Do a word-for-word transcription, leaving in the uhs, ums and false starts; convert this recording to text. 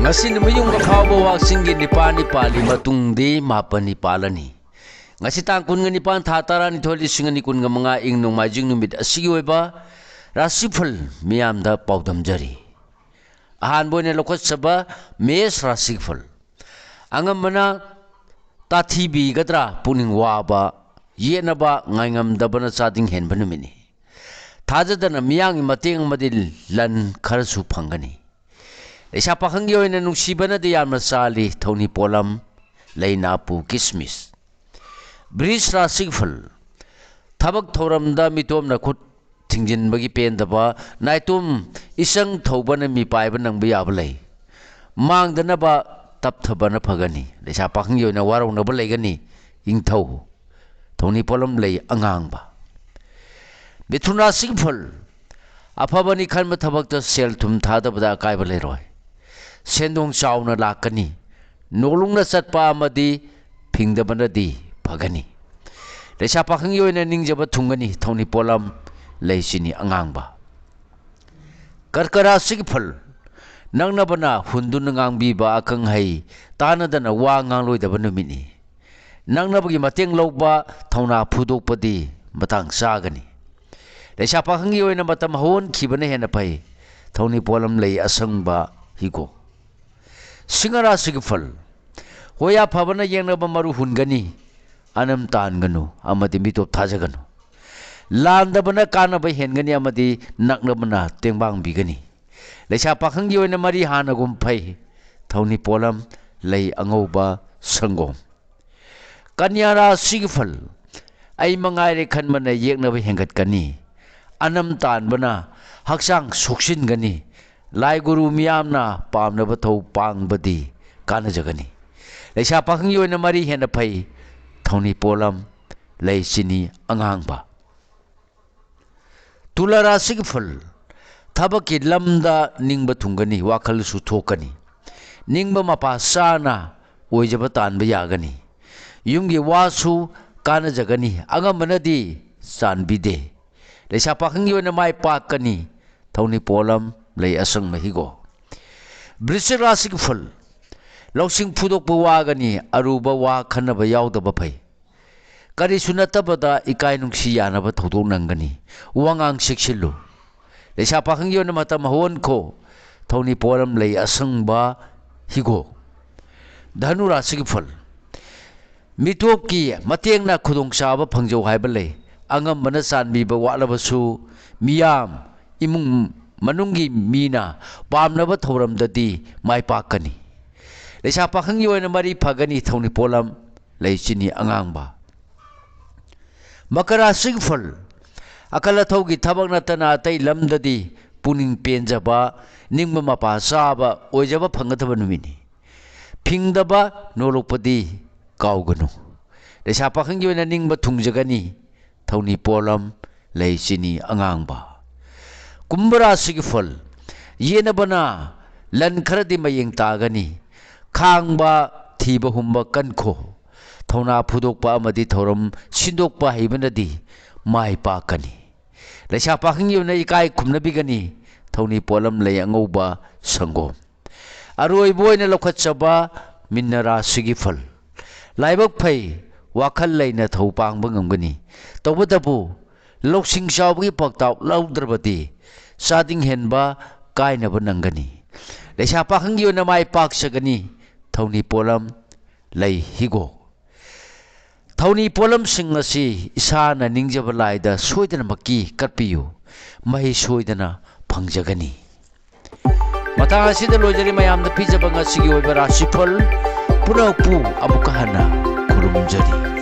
ꯉꯁꯤ ꯅꯨꯃꯤꯠ ꯌꯨꯡꯕ ꯐꯥꯎꯕ ꯋꯥꯛꯆꯤꯡꯒꯤ ꯅꯤꯄꯥꯜꯅꯤ ꯄꯥꯜꯂꯤ, ꯃꯇꯨꯡꯗꯤ ꯃꯥꯄꯜꯅꯤ ꯄꯥꯜꯂꯅꯤ꯫ ꯉꯁꯤ ꯇꯥꯡ ꯀꯨꯟꯒ ꯅꯤꯄꯥꯟ, ꯊꯥ ꯇꯔꯥꯅꯤꯊꯣꯏ, ꯂꯤꯁꯤꯡ ꯑꯅꯤ ꯀꯨꯟꯒ ꯃꯉꯥ, ꯏꯪ ꯅꯣꯡꯃꯥꯏꯖꯤꯡ ꯅꯨꯃꯤꯠ ꯑꯁꯤꯒꯤ ꯑꯣꯏꯕ ꯔꯥꯁꯤꯐꯜ ꯃꯤꯌꯥꯝꯗ ꯄꯥꯎꯗꯝꯖꯔꯤ꯫ ꯑꯍꯥꯟꯕ ꯑꯣꯏꯅ ꯂꯧꯈꯠꯆꯕ ꯃꯦꯁ ꯔꯥꯁꯤꯐꯜ꯫ ꯑꯉꯝꯕꯅ ꯇꯥꯊꯤꯕꯤꯒꯗ꯭ꯔꯥ, ꯄꯨꯛꯅꯤꯡ ꯋꯥꯕ, ꯌꯦꯠꯅꯕ, ꯉꯥꯏꯉꯝꯗꯕꯅ ꯆꯥꯗꯤꯡ ꯍꯦꯟꯕ ꯅꯨꯃꯤꯠꯅꯤ꯫ ꯊꯥꯖꯗꯅ ꯃꯤꯌꯥꯝꯒꯤ ꯃꯇꯦꯡ ꯑꯃꯗꯤ ꯂꯟ ꯈꯔꯁꯨ ꯐꯪꯒꯅꯤ꯫ ꯂꯩꯁꯥ ꯄꯥꯈꯪꯒꯤ ꯑꯣꯏꯅ ꯅꯨꯡꯁꯤꯕꯅꯗꯤ ꯌꯥꯝꯅ ꯆꯥꯜꯂꯤ, ꯊꯧꯅꯤ ꯄꯣꯠꯂꯝ, ꯂꯩ ꯅꯥꯄꯨ ꯀꯤꯁꯃꯤꯁ꯫ ꯕ꯭ꯔꯤꯖ ꯔꯥꯁꯤꯐꯜ꯫ ꯊꯕꯛ ꯊꯧꯔꯝꯗ ꯃꯤꯇꯣꯞꯅ ꯈꯨꯠ ꯊꯤꯡꯖꯤꯟꯕꯒꯤ ꯄꯦꯟꯗꯕ, ꯅꯥꯏꯇꯣꯝ ꯏꯆꯪ ꯊꯧꯕꯅ ꯃꯤꯄꯥꯏꯕ ꯅꯪꯕ ꯌꯥꯕ ꯂꯩ꯫ ꯃꯥꯡꯗꯅꯕ ꯇꯞꯊꯕꯅ ꯐꯒꯅꯤ꯫ ꯂꯩꯁꯥ ꯄꯥꯈꯪꯒꯤ ꯑꯣꯏꯅ ꯋꯥꯔꯧꯅꯕ ꯂꯩꯒꯅꯤ꯫ ꯏꯪꯊꯧ꯫ ꯊꯧꯅꯤ ꯄꯣꯠꯂꯝ, ꯂꯩ ꯑꯉꯥꯡꯕ꯫ ꯃꯤꯊꯨꯟ ꯔꯥꯁꯤꯒꯤ ꯐꯜ꯫ ꯑꯐꯕꯅꯤ ꯈꯟꯕ ꯊꯕꯛꯇ ꯁꯦꯜ ꯊꯨꯝ ꯊꯥꯗꯕꯗ ꯑꯀꯥꯏꯕ ꯂꯩꯔꯣꯏ꯫ ꯁꯦꯟꯗꯣꯡ ꯆꯥꯎꯅ ꯂꯥꯛꯀꯅꯤ꯫ ꯅꯣꯂꯨꯡꯅ ꯆꯠꯄ ꯑꯃꯗꯤ ꯐꯤꯡꯗꯕꯅꯗꯤ ꯐꯒꯅꯤ꯫ ꯂꯩꯁꯥ ꯄꯥꯈꯪꯒꯤ ꯑꯣꯏꯅ ꯅꯤꯡꯖꯕ ꯊꯨꯡꯒꯅꯤ꯫ ꯊꯧꯅꯤ ꯄꯣꯠꯂꯝ, ꯂꯩ ꯆꯤꯅꯤ ꯑꯉꯥꯡꯕ꯫ ꯀꯔꯀ ꯔꯥꯁꯤꯒꯤ ꯐꯜ꯫ ꯅꯛꯅꯕꯅ ꯍꯨꯟꯗꯨꯅ ꯉꯥꯡꯕꯤꯕ ꯑꯈꯪ ꯑꯍꯩ ꯇꯥꯟꯅꯗꯅ ꯋꯥ ꯉꯥꯡꯂꯣꯏꯗꯕ ꯅꯨꯃꯤꯠꯅꯤ꯫ ꯅꯛꯅꯕꯒꯤ ꯃꯇꯦꯡ ꯂꯧꯕ, ꯊꯧꯅꯥ ꯐꯨꯗꯣꯛꯄꯗꯤ ꯃꯇꯥꯡ ꯆꯥꯒꯅꯤ꯫ ꯂꯩꯁꯥ ꯄꯥꯈꯪꯒꯤ ꯑꯣꯏꯅ ꯃꯇꯝ ꯍꯧꯍꯟꯈꯤꯕꯅ ꯍꯦꯟꯅ ꯐꯩ꯫ ꯊꯧꯅꯤ ꯄꯣꯠꯂꯝ, ꯂꯩ ꯑꯁꯪꯕ ꯍꯤꯒꯣꯛ꯫ ꯁꯤꯡꯍ ꯔꯥꯁꯤꯒꯤ ꯐꯜ꯫ ꯍꯣꯌꯥ ꯐꯕꯅ ꯌꯦꯡꯅꯕ ꯃꯔꯨ ꯍꯨꯟꯒꯅꯤ꯫ ꯑꯅꯝ ꯇꯥꯟꯒꯅꯨ ꯑꯃꯗꯤ ꯃꯤꯇꯣꯞ ꯊꯥꯖꯒꯅꯨ꯫ ꯂꯥꯟꯗꯕꯅ ꯀꯥꯟꯅꯕ ꯍꯦꯟꯒꯅꯤ ꯑꯃꯗꯤ ꯅꯛꯅꯕꯅ ꯇꯦꯡꯕꯥꯡꯕꯤꯒꯅꯤ꯫ ꯂꯩꯁꯥ ꯄꯥꯈꯪꯒꯤ ꯑꯣꯏꯅ ꯃꯔꯤ ꯍꯥꯟꯅꯒꯨꯝ ꯐꯩ꯫ ꯊꯧꯅꯤ ꯄꯣꯠꯂꯝ, ꯂꯩ ꯑꯉꯧꯕ, ꯁꯪꯒꯣꯝ꯫ ꯀꯟꯌꯥ ꯔꯥꯁꯤꯒꯤ ꯐꯜ꯫ ꯑꯩ ꯃꯉꯥꯏꯔꯦ ꯈꯟꯕꯅ ꯌꯦꯛꯅꯕ ꯍꯦꯟꯒꯠꯀꯅꯤ꯫ ꯑꯅꯝ ꯇꯥꯟꯕꯅ ꯍꯛꯆꯥꯡ ꯁꯣꯛꯆꯤꯟꯒꯅꯤ꯫ ꯂꯥꯏ ꯒꯨꯔꯨ ꯃꯤꯌꯥꯝꯅ ꯄꯥꯝꯅꯕ ꯊꯧ ꯄꯥꯡꯕꯗꯤ ꯀꯥꯟꯅꯖꯒꯅꯤ꯫ ꯂꯩꯁꯥ ꯄꯥꯈꯪꯒꯤ ꯑꯣꯏꯅ ꯃꯔꯤ ꯍꯦꯟꯅ ꯐꯩ꯫ ꯊꯧꯅꯤ ꯄꯣꯠꯂꯝ, ꯂꯩ ꯆꯤꯅꯤ ꯑꯉꯥꯡꯕ꯫ ꯇꯨꯂꯥ ꯔꯥꯁꯤꯒꯤ ꯐꯜ꯫ ꯊꯕꯛꯀꯤ ꯂꯝꯗ ꯅꯤꯡꯕ ꯊꯨꯡꯒꯅꯤ, ꯋꯥꯈꯜꯁꯨ ꯊꯣꯛꯀꯅꯤ꯫ ꯅꯤꯡꯕ ꯃꯄꯥ ꯆꯥꯅ ꯑꯣꯏꯖꯕ ꯇꯥꯟꯕ ꯌꯥꯒꯅꯤ꯫ ꯌꯨꯝꯒꯤ ꯋꯥꯁꯨ ꯀꯥꯟꯅꯖꯒꯅꯤ, ꯑꯉꯝꯕꯅꯗꯤ ꯆꯥꯟꯕꯤꯗꯦ꯫ ꯂꯩꯁꯥ ꯄꯥꯈꯪꯒꯤ ꯑꯣꯏꯅ ꯃꯥꯏ ꯄꯥꯛꯀꯅꯤ꯫ ꯊꯧꯅꯤ ꯄꯣꯠꯂꯝ, ꯂꯩ ꯑꯁꯪꯕ ꯍꯤꯒꯣꯛ꯫ ꯕ꯭ꯔꯤꯁꯤꯛ ꯔꯥꯁꯤꯒꯤ ꯐꯜ꯫ ꯂꯧꯁꯤꯡ ꯐꯨꯗꯣꯛꯄ ꯋꯥꯒꯅꯤ, ꯑꯔꯨꯕ ꯋꯥ ꯈꯟꯅꯕ ꯌꯥꯎꯗꯕ ꯐꯩ꯫ ꯀꯔꯤꯁꯨ ꯅꯠꯇꯕꯗ ꯏꯀꯥꯏ ꯅꯨꯡꯁꯤ ꯌꯥꯅꯕ ꯊꯧꯗꯣꯛ ꯅꯪꯒꯅꯤ꯫ ꯋꯥꯉꯥꯡ ꯆꯦꯛꯁꯤꯜꯂꯨ꯫ ꯂꯩꯁꯥ ꯄꯥꯈꯪꯒꯤ ꯑꯣꯏꯅ ꯃꯇꯝ ꯍꯧꯍꯟꯈꯣ꯫ ꯊꯧꯅꯤ ꯄꯣꯠꯂꯝ ꯂꯩ ꯑꯁꯪꯕ ꯍꯤꯒꯣꯛ꯫ ꯙꯅꯨ ꯔꯥꯁꯤꯒꯤ ꯐꯜ꯫ ꯃꯤꯇꯣꯞꯀꯤ ꯃꯇꯦꯡꯅ ꯈꯨꯗꯣꯡꯆꯥꯕ ꯐꯪꯖꯧ ꯍꯥꯏꯕ ꯂꯩ꯫ ꯑꯉꯝꯕꯅ ꯆꯥꯟꯕꯤꯕ ꯋꯥꯠꯂꯕꯁꯨ ꯃꯤꯌꯥꯝ, ꯏꯃꯨꯡ ꯃꯅꯨꯡꯒꯤ ꯃꯤꯅ ꯄꯥꯝꯅꯕ ꯊꯧꯔꯝꯗꯗꯤ ꯃꯥꯏ ꯄꯥꯛꯀꯅꯤ꯫ ꯂꯩꯁꯥ ꯄꯥꯈꯪꯒꯤ ꯑꯣꯏꯅ ꯃꯔꯤ ꯐꯒꯅꯤ꯫ ꯊꯧꯅꯤ ꯄꯣꯠꯂꯝ ꯂꯩ ꯆꯤꯅꯤ ꯑꯉꯥꯡꯕ꯫ ꯃꯀꯔ ꯔꯥꯁꯤꯒꯤ ꯐꯜ꯫ ꯑꯀꯜ ꯑꯊꯧꯒꯤ ꯊꯕꯛ ꯅꯠꯇꯅ ꯑꯇꯩ ꯂꯝꯗꯗꯤ ꯄꯨꯛꯅꯤꯡ ꯄꯦꯟꯖꯕ, ꯅꯤꯡꯕ ꯃꯄꯥ ꯆꯥꯕ ꯑꯣꯏꯖꯕ ꯐꯪꯒꯗꯕ ꯅꯨꯃꯤꯠꯅꯤ꯫ ꯐꯤꯡꯗꯕ ꯅꯣꯂꯣꯛꯄꯗꯤ ꯀꯥꯎꯒꯅꯨ꯫ ꯂꯩꯁꯥ ꯄꯥꯈꯪꯒꯤ ꯑꯣꯏꯅ ꯅꯤꯡꯕ ꯊꯨꯡꯖꯒꯅꯤ꯫ ꯊꯧꯅꯤ ꯄꯣꯠꯂꯝ ꯂꯩ ꯆꯤꯅꯤ ꯑꯉꯥꯡꯕ꯫ ꯀꯨꯝꯚ ꯔꯥꯁꯤꯒꯤ ꯐꯜ꯫ ꯌꯦꯠꯅꯕꯅ ꯂꯟ ꯈꯔꯗꯤ ꯃꯌꯦꯡ ꯇꯥꯒꯅꯤ꯫ ꯈꯥꯡꯕ, ꯊꯤꯕ ꯍꯨꯝꯕ ꯀꯟꯈꯣ꯫ ꯊꯧꯅꯥ ꯐꯨꯗꯣꯛꯄ ꯑꯃꯗꯤ ꯊꯧꯔꯝ ꯁꯤꯟꯗꯣꯛꯄ ꯍꯩꯕꯅꯗꯤ ꯃꯥꯏ ꯄꯥꯛꯀꯅꯤ꯫ ꯂꯩꯁꯥ ꯄꯥꯈꯪꯒꯤ ꯑꯣꯏꯅ ꯏꯀꯥꯏ ꯈꯨꯝꯅꯕꯤꯒꯅꯤ꯫ ꯊꯧꯅꯤ ꯄꯣꯠꯂꯝ ꯂꯩ ꯑꯉꯧꯕ ꯁꯪꯒꯣꯝ꯫ ꯑꯔꯣꯏꯕ ꯑꯣꯏꯅ ꯂꯧꯈꯠꯆꯕ ꯃꯤꯟꯅ ꯔꯥꯁꯤꯒꯤ ꯐꯜ꯫ ꯂꯥꯏꯕꯛ ꯐꯩ, ꯋꯥꯈꯜ ꯂꯩꯅ ꯊꯧ ꯄꯥꯡꯕ ꯉꯝꯒꯅꯤ꯫ ꯇꯧꯕꯇꯕꯨ ꯂꯧꯁꯤꯡ ꯆꯥꯎꯕꯒꯤ ꯄꯥꯎꯇꯥꯛ ꯂꯧꯗ꯭ꯔꯕꯗꯤ ꯆꯥꯗꯤꯡ ꯍꯦꯟꯕ ꯀꯥꯏꯅꯕ ꯅꯪꯒꯅꯤ꯫ ꯂꯩꯁꯥ ꯄꯥꯈꯪꯒꯤ ꯑꯣꯏꯅ ꯃꯥꯏ ꯄꯥꯛꯆꯒꯅꯤ꯫ ꯊꯧꯅꯤ ꯄꯣꯠꯂꯝ ꯂꯩ ꯍꯤꯒꯣꯛ꯫ ꯊꯧꯅꯤ ꯄꯣꯠꯂꯝꯁꯤꯡ ꯑꯁꯤ ꯏꯁꯥꯅ ꯅꯤꯡꯖꯕ ꯂꯥꯏꯗ ꯁꯣꯏꯗꯅꯃꯛꯀꯤ ꯀꯠꯄꯤꯌꯨ꯫ ꯃꯍꯩ ꯁꯣꯏꯗꯅ ꯐꯪꯖꯒꯅꯤ꯫ ꯃꯇꯥꯡ ꯑꯁꯤꯗ ꯂꯣꯏꯖꯔꯦ ꯃꯌꯥꯝꯗ ꯄꯤꯖꯕ ꯉꯁꯤꯒꯤ ꯑꯣꯏꯕ ꯔꯥꯁꯤꯐꯜ꯫ ꯄꯨꯝꯅꯃꯛꯄꯨ ꯑꯃꯨꯛꯀ ꯍꯟꯅ ꯈꯨꯔꯨꯝꯖꯔꯤ꯫